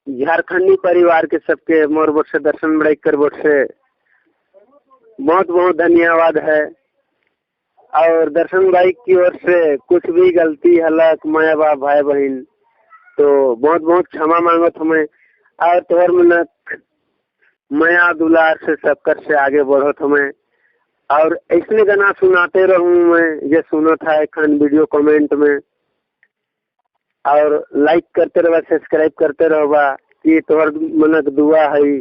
झारखंडी परिवार के सबके मोर बोट से, दर्शन बड़ाइक बोट से बहुत बहुत धन्यवाद है। और दर्शन भाई की ओर से कुछ भी गलती हलक माया बाप भाई बहन तो बहुत बहुत क्षमा मांगत हमें। और तोहर मनक माया दुलार से सबकर से आगे बढ़त हमें और ऐसने गाना सुनाते रहूं मैं, ये सुना था एखन वीडियो कमेंट में और लाइक करते रहो, सब्सक्राइब करते रहो कि तोहर मनक दुआ है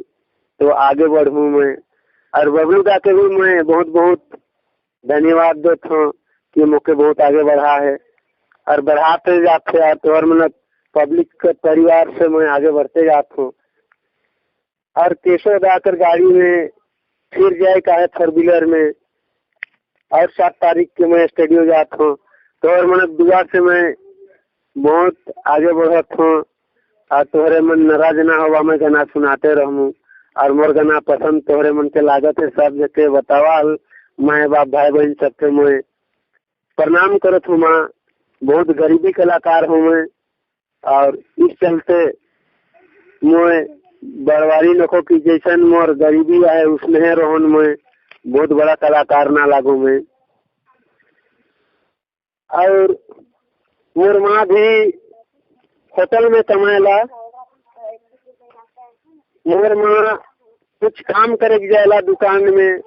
तो आगे बढ़ूँ मैं। और बबलू दा के भी मैं बहुत बहुत धन्यवाद देता हूँ कि मोके बहुत आगे बढ़ा है और बढ़ाते जाते और तोहर मनक पब्लिक के परिवार से मैं आगे बढ़ते जाता हूँ। और केशव दाकर गाड़ी में फिर जाए का है फोर व्हीलर में और 7 तारीख के मैं स्टूडियो जाता हूँ। तो और मन दुआ से मैं बहुत आगे बढ़त हूँ और तोहरे मन नाराज ना होवा, मैं गाना सुनाते रहूँ और मोर गाना पसंद तोहरे मन के लागत है सब जगह बतावा माए बाप भाई बहन सबके मैं प्रणाम करत हूँ। माँ बहुत गरीबी कलाकार हूँ मैं और इस चलते मैं बरवारी नको की जैसन मोर गरीबी आए उसमें रोहन मैं बहुत बड़ा कलाकार ना लागू मैं। और मोर माँ भी होटल में कमाएला, मोर माँ कुछ काम करे जाएला दुकान में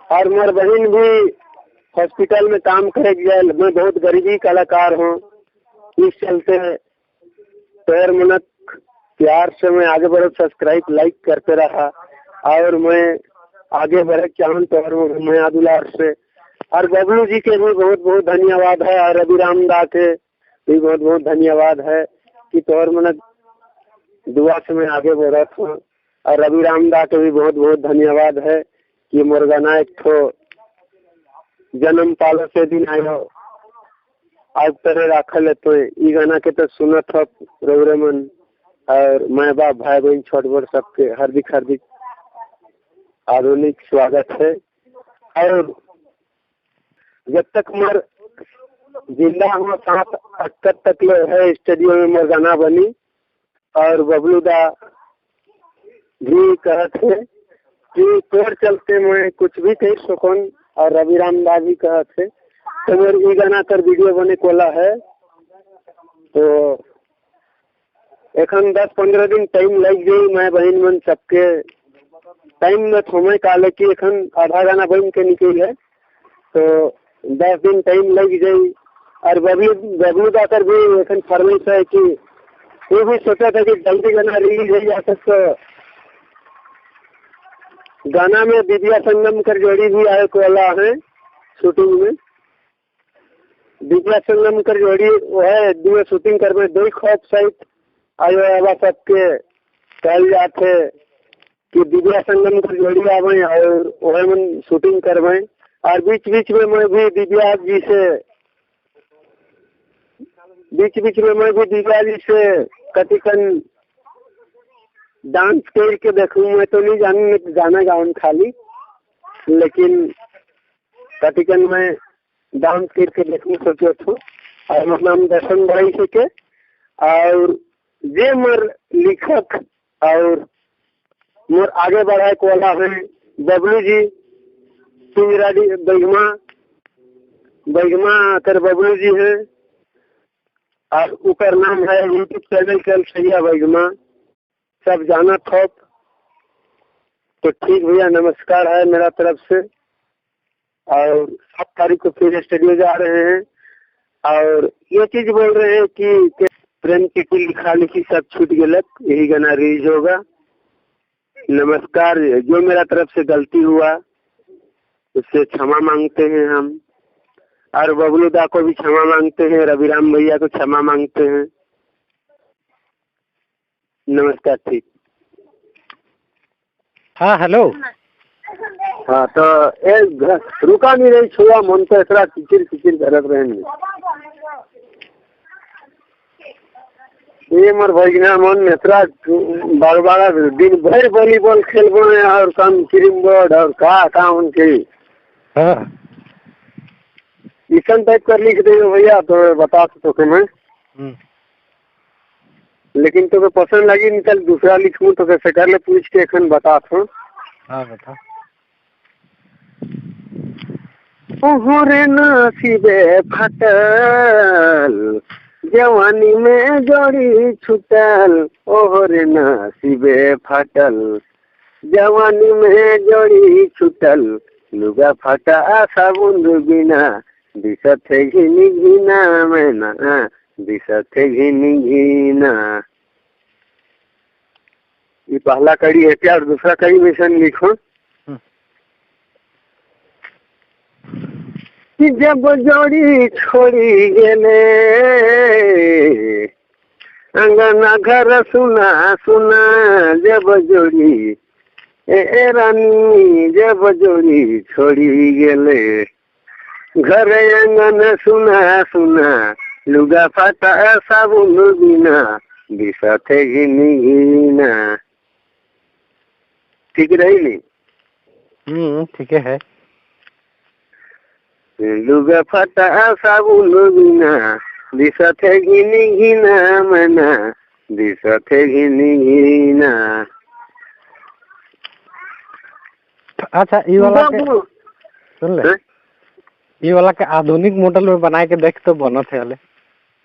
और मोर बहन भी हॉस्पिटल में काम करे जाए। मैं बहुत गरीबी कलाकार हूँ, इस चलते पैर मनक प्यार से मैं आगे बढ़ो, सब्सक्राइब लाइक करते रहा और मैं आगे बढ़े चाहूँ तो मैं आदुलार से। और बबलू जी के भी बहुत बहुत धन्यवाद है और रवि राम दा के भी बहुत बहुत धन्यवाद है कि तोहर मनक दुआ से मैं आगे बढ़त हूँ। और रवि राम दा के भी बहुत बहुत धन्यवाद है कि मोर गाना एक ठो जन्म पालो से दिन आयो आज तरह राखल है तो ई गाना के तो सुनत हो रउरे मन और माँ बाप भाई बहन छोट बड़ सबके हार्दिक हार्दिक आधुनिक स्वागत है। और जब तक मोर जिंदा हूँ सात अक्कर तक ले है स्टूडियो में मोर गाना बनी। और बबलू दा भी कहत है कि तोर चलते मैं कुछ भी कह सकून और रवि राम दा भी कहत है तो मोर ई गाना कर वीडियो बने कोला है तो एखन 10-15 दिन टाइम लग गई मैं बहन मन सबके टाइम में थोमे काले कि एखन आधा गाना बन के निकल है तो 10 दिन टाइम लग गई। और बबलू बबलू दाकर भी एखन फरमाइश है कि वो भी सोचा था कि जल्दी गाना रिलीज हो जाता तो गाना में दिव्या संगम कर जोड़ी भी आए कोला है शूटिंग में, दिव्या संगम कर जोड़ी वो है दुए शूटिंग कर में दो खौफ सहित आयो आवा सबके कहल जाते कि दिव्या संगम कर जोड़ी आवे और वह मन शूटिंग करवे। और बीच बीच में मैं भी दिव्या जी से बीच बीच में मैं भी दिव्या जी से कतिकन डांस करके देखूँ, मैं तो नहीं जानू गाना गाऊँ खाली, लेकिन कतिकन मैं डांस करके देखूँ सोचो थो। और मतलब दर्शन बढ़ाई सके और जे मोर लेखक और मोर आगे बढ़ाए वाला है बबलू जी पिंजराडी बैगमा बैगमा कर बबलू जी हैं और ऊपर नाम है यूट्यूब चैनल के सैया बैगमा, सब जाना थोप। तो ठीक भैया नमस्कार है मेरा तरफ से। और 7 तारीख को फिर स्टूडियो जा रहे हैं और ये चीज बोल रहे हैं कि प्रेम की लिखा लिखी सब छूट गलत, यही गाना रिलीज होगा। नमस्कार, जो मेरा तरफ से गलती हुआ उससे क्षमा मांगते हैं हम और बबलू दा को भी क्षमा मांगते हैं, रविराम भैया को क्षमा मांगते हैं। नमस्कार। ठीक। हाँ हेलो। हाँ तो एक रुका नहीं रही छुआ मन तो एकरा किचिर किचिर करत रहे। ये मोर भगना मन एतरा बार बार दिन भर वॉलीबॉल खेलबो और कम क्रीम बोर्ड और का का उनके। हाँ इसन टाइप कर लिख दे भैया तो बता तो मैं। लेकिन तोके पसंद लगी निकल दूसरा लिखूं तो कैसे कर ले पूछ के एखन बतात हूँ। हाँ बता। ओहरे नसीबे फटल जवानी में जोड़ी छुटल, ओहरे नसीबे फटल जवानी में जोड़ी छुटल, लुगा फटा साबुन बिना दिसत है घिनी घिना मैना दिसत है घिनी घिना। ये पहला कड़ी है क्या, और दूसरा कड़ी में से लिखो कि जब जोड़ी छोड़ी गेले अंगना घर सुना सुना, जब जोड़ी ए रानी जब जोड़ी छोड़ी गेले घर अंगन सुना सुना, लुगा फाटा साबुन बिना दिसत है घिनी घिना। ठीक रही नहीं? ठीक है। लुगा फाटा साबुन बिना दिसत है घिनी घिना मना दिसत है घिनी घिना। अच्छा ये वाला के सुन ले, ये वाला के आधुनिक मॉडल में बनाए के देख तो बनत है,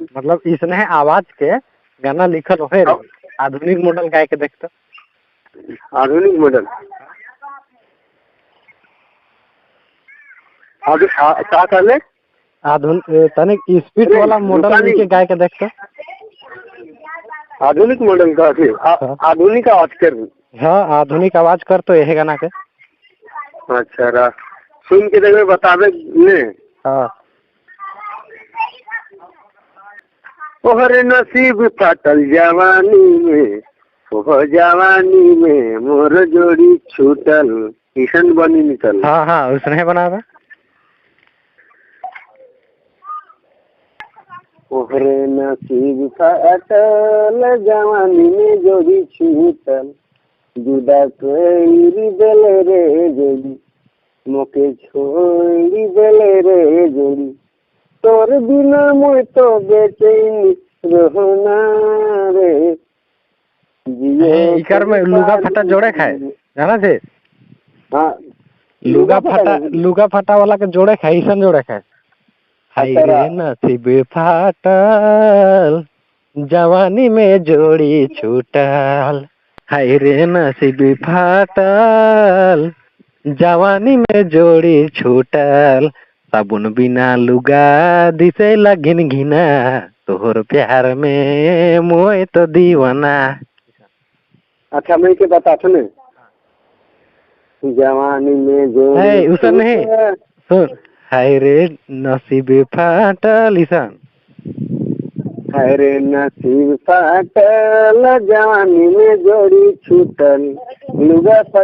मतलब इसने आवाज के गाना लिखल होए आधुनिक मॉडल गाय के देख तो। आधुनिक मॉडल क्या कर ले आधुनिक तनिक स्पीड वाला मॉडल के गाय के देख तो। आधुनिक मॉडल का आधुनिक आवाज कर। हाँ आधुनिक आवाज कर तो यही गाना के। अच्छा रा सुन के देखो बतावे ने। हाँ ओहरे नसीब फाटल जवानी में, ओह जवानी में मोर जोड़ी छूटल, किशन बनी निकल। हाँ हाँ उसने बनावा। ओहरे नसीब फाटल जवानी में जोड़ी छूटल, जुदा कइरी देले रे जोड़ी मोके छोड़ी देले रे जोड़ी, तोर बिना मुई तो बेचैनी रहना रे। इकर में लुगा फटा जोड़े खाए जाना थे। हाँ लुगा फटा वाला के जोड़े खाए, ईसन जोड़े खाए। हाय रे नसीब फाटल जवानी में जोड़ी छूटल, हाय रे नसीब फाटल जवानी में जोड़ी छूटल, साबुन बिना लुगा दिसे लगिन घिना, तोहर प्यार में मोय तो दीवाना। अच्छा मैं के बता ने जवानी में जोड़ी उसे नहीं सुन, हाय रे नसीब फाटल ईसान, हाय रे नसीब फाटल जवानी में जोड़ी छूटल, लुगा फटा